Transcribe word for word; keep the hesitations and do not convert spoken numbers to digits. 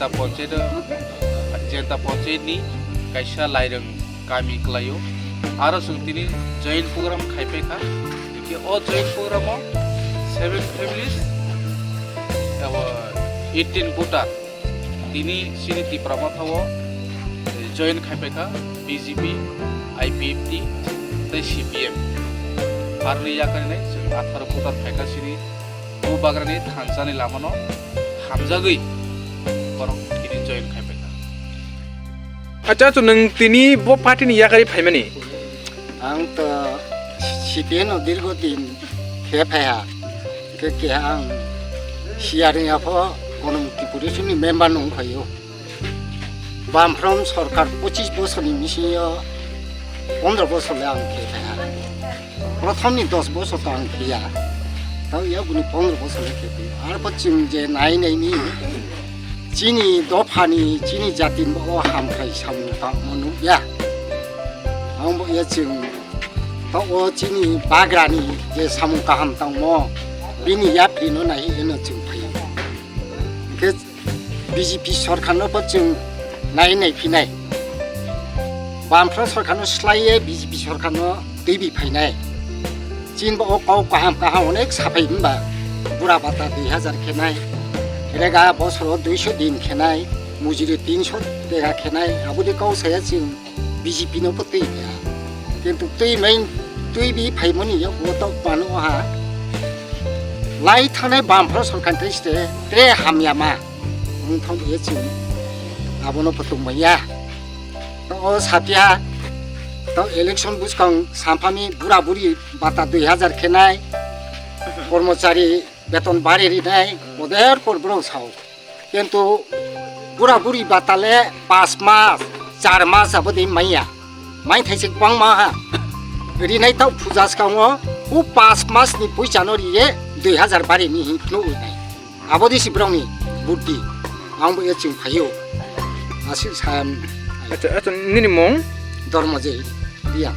Panchayat, Jenta Panchayat ni kaisa lairung kami kwlaio. Aro chwng tini join program khaipai kha. Hingke o join program o seven families abo eighteen voter tini chini Tipra Motha o join khaipai kha B J P, I P F T tei C P M. Aroni yakarwi nai chwng atharo voter phai kha chini Bubagrani thansa ni lama no hamjagwi borok tini join khaipai kha. Acha, acha, nwng tini bo party ni yakarwi phaimani? Ang to C P M no dirgo din khe phaiha. Khe keha ang C R ni apho Ganamukti Porishad ni member no wngkhaio. Bamfront sorkar pochis bosorni bisingo pondro bosor le ang khe phaiha. Prothomni dos bosor to ang phiya. Tao yaguni pondro bosor le khe phiya. Arpor chwng je nai naini chini dophani, chini jatini bo o hamkrai samung tangmo nukya. Ang bo ya chwng to o chini bagrani je samung kaham tangmo bini yapri no nai eno chwng phaiya. Hingke B J P sorkar no bo chwng nai nai phinai. Bamfront sorkar no slai ye B J P sorkar no twibi phainai. Chin bo o kok kaham kaham onek saphai hwnba. Bura bata dui hajar khenai. Rega bosoro duiso din khenai. Mujuri tinso tega khenai. Aboni kok saya chwng B J P no bo twi ya. Kintu twi main twibi phaimani ya o to pano ha. Lai thanai Bamfront sorkar tei ste tre hamya ma. Wng thang ye chwng abono phutung maya. To o sapya to election buskang samphami bura buri bata dui hajar khenai. Kormochari beton bari rinai. Oder por bro sao. Kintu bura buri batale pas mas, char mas abodi maya. Mai thaisik bangma ha. Rinai tau puja skango, o pas mas ni puisa no riye dui hajar bari ni hin phnu nai. Abodi si brong ni buddi. Ang bo eching phayo. Asik sam. Acha, acha, nini mong? Dormo je. Riya.